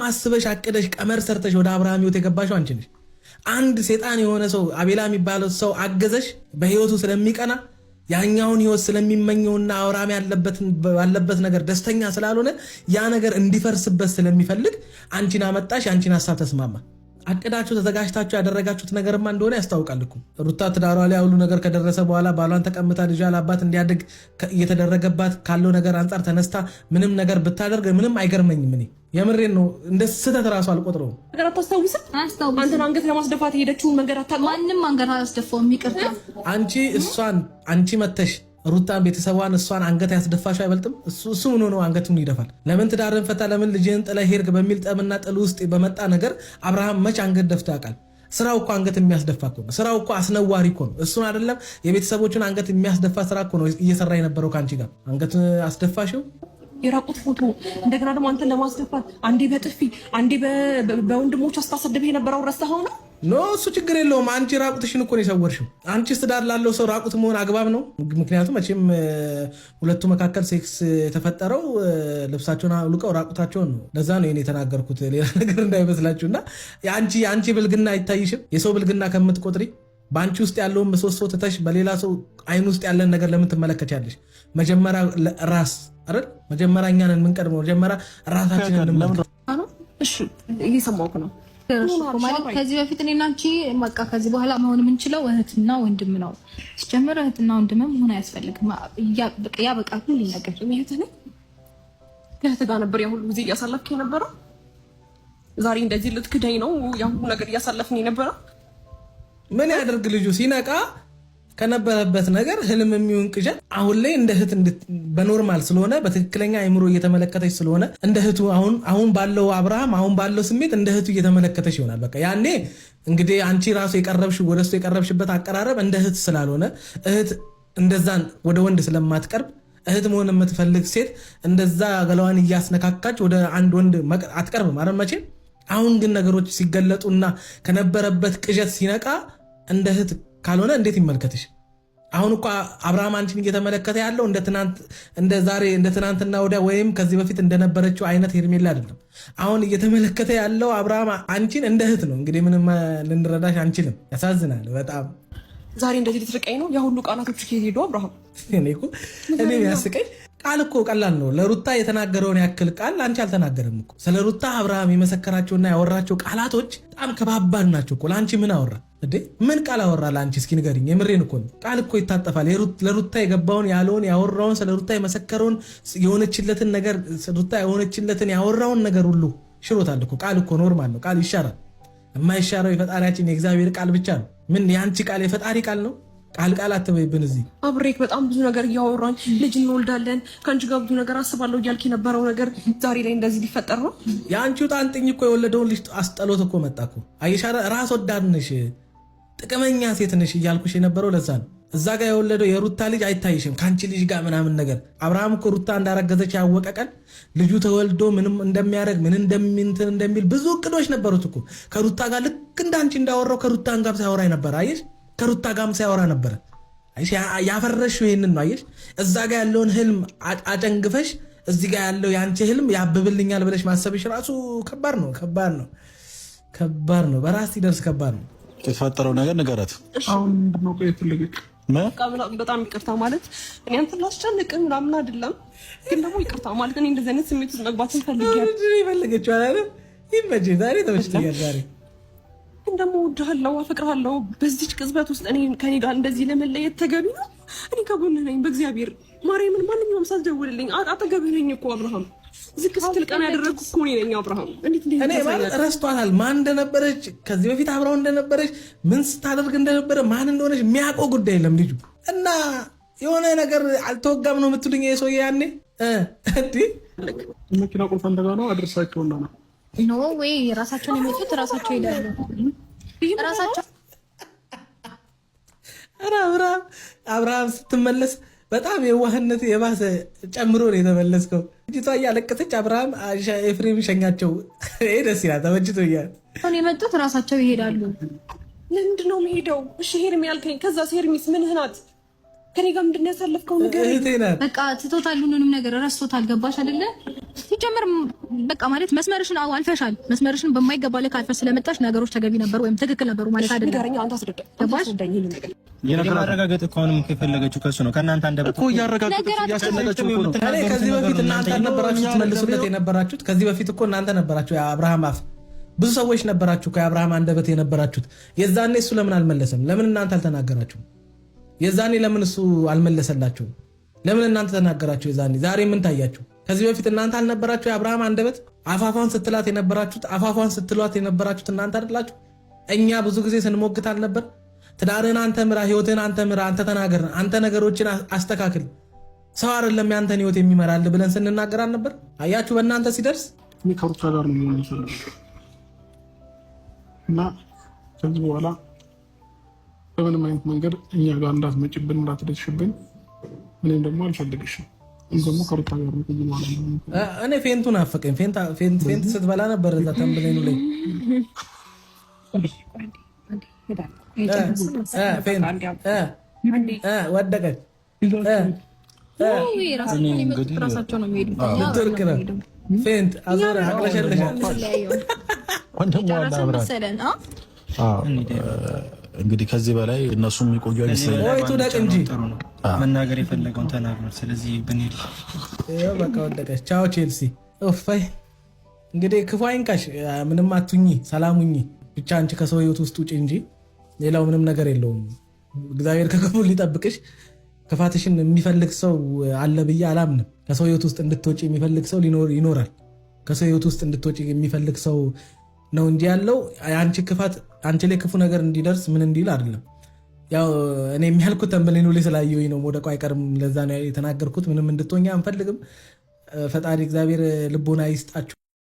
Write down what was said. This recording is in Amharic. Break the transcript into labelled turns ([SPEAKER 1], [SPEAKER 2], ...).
[SPEAKER 1] አስበሽ አቅደሽ ቀመር ሰርተሽ ወደ አብርሃም ህይወት የገባሽው አንቺ ነሽ። አንድ ሴጣን የሆነ ሰው አቤላ የሚባለው ሰው አገዘሽ፣ በህይወቱ ስለሚቀና ያኛውን ህይወት ስለሚመኘውና አብርሃም ያለበት ነገር ደስተኛ ስላልሆነ ያ ነገር እንዲፈርስበት ስለሚፈልግ አንቺን አመጣሽ፣ አንቺን ሀሳብ ተስማማ። አቅዳችሁ ተዘጋጅታችሁ ያደረጋችሁት ነገርማ እንደሆነ ያስታውቃል እኮ። ሩታ ትዳሯ ላይ ሁሉ ነገር ከደረሰ በኋላ ባሏን ተቀምታ ልጇ ለአባት እንዲያድግ እየተደረገባት ካለው ነገር አንጻር ተነስታ ምንም ነገር ብታደርግ ምንም አይገርመኝም። እኔ የምሬን ነው፣ እንደ ስህተት እራሱ አልቆጥረውም።
[SPEAKER 2] ነገር አታስታውስም? አንተን አንገት ለማስደፋት የሄደችውን መንገድ አታውቅም?
[SPEAKER 3] ማንም አንገት አላስደፋውም። ይቅርታ
[SPEAKER 1] አንቺ እሷን አንቺ መተሽ ሩታን ቤተሰቧን እሷን አንገት ያስደፋሽው አይበልጥም? እሱ ምን ሆኖ አንገቱን ይደፋል? ለምን ትዳርን ፈታ፣ ለምን ልጅህን ጥለህ ሄድክ በሚል ጠብና ጥል ውስጥ በመጣ ነገር አብርሃም መች አንገት ደፍቶ ያውቃል? ስራው እኮ አንገት የሚያስደፋ እኮ ነው። ስራው እኮ አስነዋሪ እኮ ነው። እሱን አይደለም የቤተሰቦቹን አንገት የሚያስደፋ ስራ እኮ ነው እየሰራ የነበረው ከአንቺ ጋር። አንገት አስደፋሽው።
[SPEAKER 2] የራቁት ፎቶ እንደገና ደግሞ አንተን ለማስደፋት አንዴ በጥፊ አንዴ በወንድሞች አስታሰድብህ የነበረው ረሳኸው ነው?
[SPEAKER 1] No እሱ ችግር የለውም። አንቺ ራቁትሽን እኮ ነው የሰወርሽው። አንቺ ትዳር ላለው ሰው ራቁት መሆን አግባብ ነው? ምክንያቱም መቼም ሁለቱ መካከል ሴክስ የተፈጠረው ልብሳቸውን አውልቀው ራቁታቸውን ነው። ለዛ ነው የኔ የተናገርኩት፣ ሌላ ነገር እንዳይመስላችሁ። እና የአንቺ ብልግና አይታይሽም? የሰው ብልግና ከምትቆጥሪ በአንቺ ውስጥ ያለውን ምሰሶ ትተሽ በሌላ ሰው አይን ውስጥ ያለን ነገር ለምን ትመለከቻለሽ? መጀመሪያ ራስ አይደል? መጀመሪያ እኛን የምንቀድመው መጀመሪያ ራሳችንን እንመልከት።
[SPEAKER 2] እሺ እየሰማሁህ ነው።
[SPEAKER 3] ማለት ከዚህ በፊት እኔና አንቺ በቃ ከዚህ በኋላ መሆን የምንችለው እህትና ወንድም ነው። ሲጀምር እህትና ወንድም መሆን አያስፈልግም። ያ በቃ ሁሉ ነገር
[SPEAKER 2] ከእህትህ ጋር ነበር ያ ሁሉ ጊዜ እያሳለፍክ የነበረው። ዛሬ እንደዚህ ልትክደኝ ነው? ያ ሁሉ ነገር እያሳለፍን የነበረው
[SPEAKER 1] ምን ያደርግ ልጁ ሲነቃ ከነበረበት ነገር ህልም የሚሆን ቅዠት አሁን ላይ እንደ እህት በ normal ስለሆነ በትክክለኛ አይምሮ እየተመለከተች ስለሆነ እንደ እህቱ አሁን ባለው አብርሃም አሁን ባለው ስሜት እንደ እህቱ እየተመለከተች ይሆናል። በቃ ያኔ እንግዲህ አንቺ ራሱ የቀረብሽ ወደ እሱ የቀረብሽበት አቀራረብ እንደ እህት ስላልሆነ እህት እንደዛን ወደ ወንድ ስለማትቀርብ እህት መሆን የምትፈልግ ሴት እንደዛ ገላዋን እያስነካካች ወደ አንድ ወንድ አትቀርብም አይደል መቼም። አሁን ግን ነገሮች ሲገለጡና ከነበረበት ቅዠት ሲነቃ እንደ እህት ካልሆነ እንዴት ይመልከትሽ? አሁን እኮ አብርሃም አንቺን እየተመለከተ ያለው እንደ ትናንት እንደ ዛሬ እንደ ትናንትና ወዲያ ወይም ከዚህ በፊት እንደነበረችው አይነት ሄርሜላ አይደለም። አሁን እየተመለከተ ያለው አብርሃም አንቺን እንደ እህት ነው። እንግዲህ ምንም ልንረዳሽ አንችልም። ያሳዝናል በጣም።
[SPEAKER 2] ዛሬ እንደዚህ ልትርቀኝ ነው? ያ ሁሉ ቃላቶች ከየት ሄዱ አብርሃም?
[SPEAKER 1] እኔ የሚያስቀኝ ቃል እኮ ቀላል ነው። ለሩታ የተናገረውን ያክል ቃል አንቺ አልተናገረም እኮ። ስለ ሩታ አብርሃም የመሰከራቸውና ያወራቸው ቃላቶች በጣም ከባባድ ናቸው እኮ። ለአንቺ ምን አወራ እንዴ? ምን ቃል አወራ ለአንቺ? እስኪ ንገሪኝ። የምሬን እኮ ነው። ቃል እኮ ይታጠፋል። ለሩታ የገባውን ያለውን ያወራውን ስለ ሩታ የመሰከረውን የሆነችለትን ነገር ሩታ የሆነችለትን ያወራውን ነገር ሁሉ ሽሮታል እኮ። ቃል እኮ normal ነው። ቃል ይሻራል። የማይሻረው የፈጣሪያችን የእግዚአብሔር ቃል ብቻ ነው። ምን የአንቺ ቃል የፈጣሪ ቃል ነው? ቃል ቃል አትበይብን። እዚህ
[SPEAKER 2] አብሬክ በጣም ብዙ ነገር እያወራን ልጅ እንወልዳለን ከአንቺ ጋር ብዙ ነገር አስባለሁ እያልክ የነበረው ነገር ዛሬ ላይ እንደዚህ ሊፈጠር ነው።
[SPEAKER 1] የአንቺው ጣንጥኝ እኮ የወለደውን ልጅ አስጠሎት እኮ መጣ እኮ። አየሽ፣ ራስ ወዳድ ነሽ፣ ጥቅመኛ ሴት ነሽ እያልኩሽ የነበረው ለዛ ነው። እዛ ጋር የወለደው የሩታ ልጅ አይታይሽም ከአንቺ ልጅ ጋር ምናምን ነገር። አብርሃም እኮ ሩታ እንዳረገዘች ያወቀ ቀን ልጁ ተወልዶ ምንም እንደሚያደርግ ምን እንደሚንትን እንደሚል ብዙ እቅዶች ነበሩት እኮ ከሩታ ጋር ልክ እንዳንቺ እንዳወራው ከሩታን ጋር ሳያወራ ነበር። አየሽ፣ ከሩታ ጋርም ሳያወራ ነበረ። ያፈረሽው ይሄንን ነው። አየሽ፣ እዛ ጋር ያለውን ህልም አጨንግፈሽ እዚህ ጋር ያለው የአንቺ ህልም ያብብልኛል ብለሽ ማሰብሽ ራሱ ከባድ ነው፣ ከባድ ነው፣ ከባድ ነው። በራስ ሲደርስ ከባድ ነው።
[SPEAKER 4] የተፈጠረው ነገር ንገራት።
[SPEAKER 5] አሁን ምንድን ነው ቆይ የፈለገችው?
[SPEAKER 2] በጣም ይቅርታ ማለት እኔ አንተን ላስጨንቅ ምናምን አይደለም፣ ግን ደግሞ ይቅርታ ማለት እኔ እንደዚህ አይነት ስሜት ውስጥ መግባትን ፈልጌ
[SPEAKER 1] የፈለገችው አላለም። ይመችህ። ዛሬ ተመችቶኛል። ዛሬ
[SPEAKER 2] ግን ደግሞ እወድሃለሁ፣ አፈቅርሃለሁ። በዚች ቅጽበት ውስጥ እኔ ከኔ ጋር እንደዚህ ለመለየት ተገቢ ነው? እኔ ከጎንህ ነኝ። በእግዚአብሔር ማርያምን፣ ማንኛውም ሰዓት ደውልልኝ፣ አጠገብህ ነኝ እኮ አብርሃም። ዝቅ ስትል ቀና ያደረግኩ እኮ እኔ ነኝ አብርሃም። እንዴት እንዴት
[SPEAKER 1] እኔ ማለት ረስቷታል፣ ማን እንደነበረች ከዚህ በፊት አብረው እንደነበረች ምን ስታደርግ እንደነበረ ማን እንደሆነች የሚያውቀው ጉዳይ የለም ልጁ። እና የሆነ ነገር አልተወጋም ነው የምትሉኝ የሰውዬ ያኔ እንዲህ
[SPEAKER 5] መኪና ቁልፍ አንተ ጋር ነው አድርሳቸውና ነው
[SPEAKER 3] No way ራሳቸውን የመጡት ራሳቸው ይሄዳሉ። ራሳቸው
[SPEAKER 1] ኧረ አብርሃም አብርሃም ስትመለስ በጣም የዋህነት የባሰ ጨምሮ ነው የተመለስከው። ልጅቷ እያለቀሰች አብርሃም ኤፍሬም ሸኛቸው። ይሄ ደስ ይላል፣ ተመችቶኛል።
[SPEAKER 3] የመጡት ራሳቸው ይሄዳሉ።
[SPEAKER 2] ለምንድን ነው የምሄደው? እሺ ሄርሚ ያልከኝ፣ ከዛ ሄርሚስ ምንህ ናት? ከኔ ጋር ምንድን ነው ያሳለፍከው ነገር?
[SPEAKER 1] እህቴ ናት።
[SPEAKER 3] በቃ ትቶታል፣ ሁሉንም ነገር ረስቶታል። ገባሽ አይደለ? ሲጀምር በቃ ማለት መስመርሽን አዎ አልፈሻል። መስመርሽን በማይገባ ልክ አልፈሽ ስለመጣሽ ነገሮች ተገቢ ነበሩ ወይም ትክክል ነበሩ ማለት አይደለም።
[SPEAKER 2] ንገረኝ፣ አንተ አስረዳኝ፣ አንተ
[SPEAKER 3] ገባሽ?
[SPEAKER 2] አስረዳኝ ይሄንን ነገር።
[SPEAKER 4] ማረጋገጥ እኮ አሁንም የፈለገችው ከእሱ ነው፣ ከእናንተ አንደበት
[SPEAKER 5] እኮ እያረጋገጠች እያስጨነቀችው እኮ ነው።
[SPEAKER 1] እኔ ከዚህ በፊት እናንተ አልነበራችሁ ስትመልሱለት የነበራችሁት? ከዚህ በፊት እኮ እናንተ ነበራችሁ፣ የአብርሃም አፍ ብዙ ሰዎች ነበራችሁ፣ ከአብርሃም አንደበት የነበራችሁት። የዛኔ እሱ ለምን አልመለሰም? ለምን እናንተ አልተናገራችሁም? የዛኔ ለምን እሱ አልመለሰላችሁም? ለምን እናንተ ተናገራችሁ? የዛኔ ዛሬ ምን ታያችሁ? ከዚህ በፊት እናንተ አልነበራችሁ የአብርሃም አንደበት አፋፏን ስትላት የነበራችሁት? አፋፏን ስትሏት የነበራችሁት እናንተ አይደላችሁ? እኛ ብዙ ጊዜ ስንሞግት አልነበር? ትዳርህን አንተ ምራ፣ ህይወትህን አንተ ምራ፣ አንተ ተናገር፣ አንተ ነገሮችን አስተካክል፣ ሰው አይደለም ያንተን ህይወት የሚመራል ብለን ስንናገር አልነበር? አያችሁ በእናንተ ሲደርስ።
[SPEAKER 5] እኔ ከሩታ ጋር ነው መሆን የምፈልገው እና ከዚህ በኋላ በምንም አይነት መንገድ እኛ ጋር እንዳትመጭብን፣ እንዳትደርሽብን። እኔም ደግሞ አልፈልግሽም። እኔም ደግሞ ከሩታ ጋር ነው ከዚህ በኋላ መሆን የምፈልገው።
[SPEAKER 1] እኔ faint ኡ ናፈቀኝ። Faint ስትበላ ነበር እዛ thumbnail ኡ ላይ። Faint ወደቀች።
[SPEAKER 3] ውይ፣ ራሳቸው የመጡት ራሳቸው ነው የሚሄዱት። እኛ
[SPEAKER 1] ልትወርቅ ነው። Faint አዞረ አቅለሸለሻል።
[SPEAKER 6] ወንድሟ አለ
[SPEAKER 3] ጨረስን
[SPEAKER 6] አብርሃም።
[SPEAKER 3] መሰለን አ?
[SPEAKER 6] አዎ፣ እንግዲህ ከዚህ በላይ እነሱም የሚቆዩ አይመስለኝም።
[SPEAKER 1] ወይ ትውደቅ እንጂ።
[SPEAKER 4] ጥሩ ነው። መናገር የፈለገውን ተናግሯል። ስለዚህ ብንሄድ
[SPEAKER 1] ይኸው በቃ ወደቀች። ቻው ቼልሲ። እፎይ እንግዲህ ክፉ አይንካሽ፣ ምንም አቱኝ፣ ሰላም ሁኚ። ብቻ አንቺ ከሰው ህይወት ውስጥ ውጪ እንጂ ሌላው ምንም ነገር የለውም። እግዚአብሔር ከክፉ ሊጠብቅሽ። ክፋትሽን የሚፈልግ ሰው አለ ብዬ አላምንም። ከሰው ህይወት ውስጥ እንድትወጪ የሚፈልግ ሰው ይኖራል። ከሰው ህይወት ውስጥ እንድትወጪ የሚፈልግ ሰው ነው እንጂ ያለው አንቺ ክፋት አንቺ ላይ ክፉ ነገር እንዲደርስ ምን እንዲል አይደለም። ያው እኔ የሚያልኩት thumbnail ኡ ላይ ስላየሁኝ ነው። መውደቁ አይቀርም። ለዛ ነው የተናገርኩት። ምንም እንድትሆኝ አንፈልግም። ፈጣሪ እግዚአብሔር ልቦና ይስጣችሁ።